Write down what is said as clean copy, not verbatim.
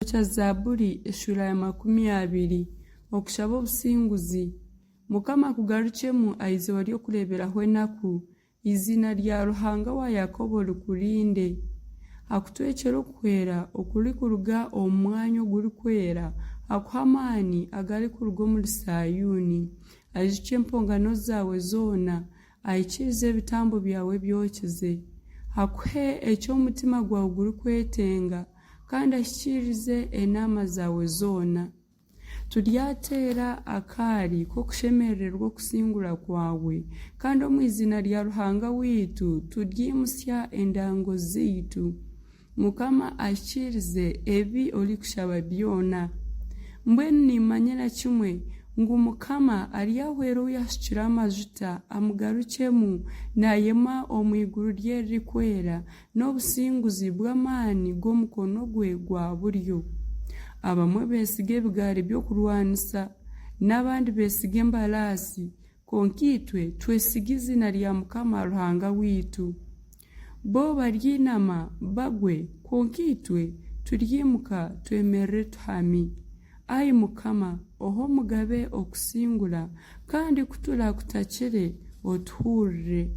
Kya Zaaburi eshuura ya 20. Okushaba obusinguzi. Mukama akugarukyemu aha izooba ry'okureeberaho enaku, eiziina rya Ruhanga wa Yakobo rikurinde. Akutwekyere okuhwera okurikuruga omu mwanya ogurikwera, akuhe amaani agarikuruga omuri Saayuuni. Aijukye empongano zaawe zoona, Ahikiirize ebitambo byawe ebyokize, akuhe eki omutima gwawe gurikwetenga, kandi ahikiirize enaama zaawe zoona. Turyateera akaari k'okushemerererwa okusingura kwawe, kandi omu iziina rya Ruhanga waitu turyaimutsya endango zaitu. Mukama ahikiirize ebi orikushaba byona. Mbwenu nimmanyira kimwe ngu Mukama aryahwera ou yaashukire amajuta amugarukyemu naayema omu iguru rye eririkwera n'obusinguzi bw'amaani g'omukono gwe gwa buryo. Abamwe beesiga ebigaari by'okurwanisa, n'abandi beesiga embaraasi, kwonka itwe twesiga eiziina rya Mukama Ruhanga waitu. Bo baryainama bagwe, kwonka itwe turyaimuka twemerere tuhami. Ai Mukama, ohe omugabe okusingura, kandi ku turaakutakire, otuhurire.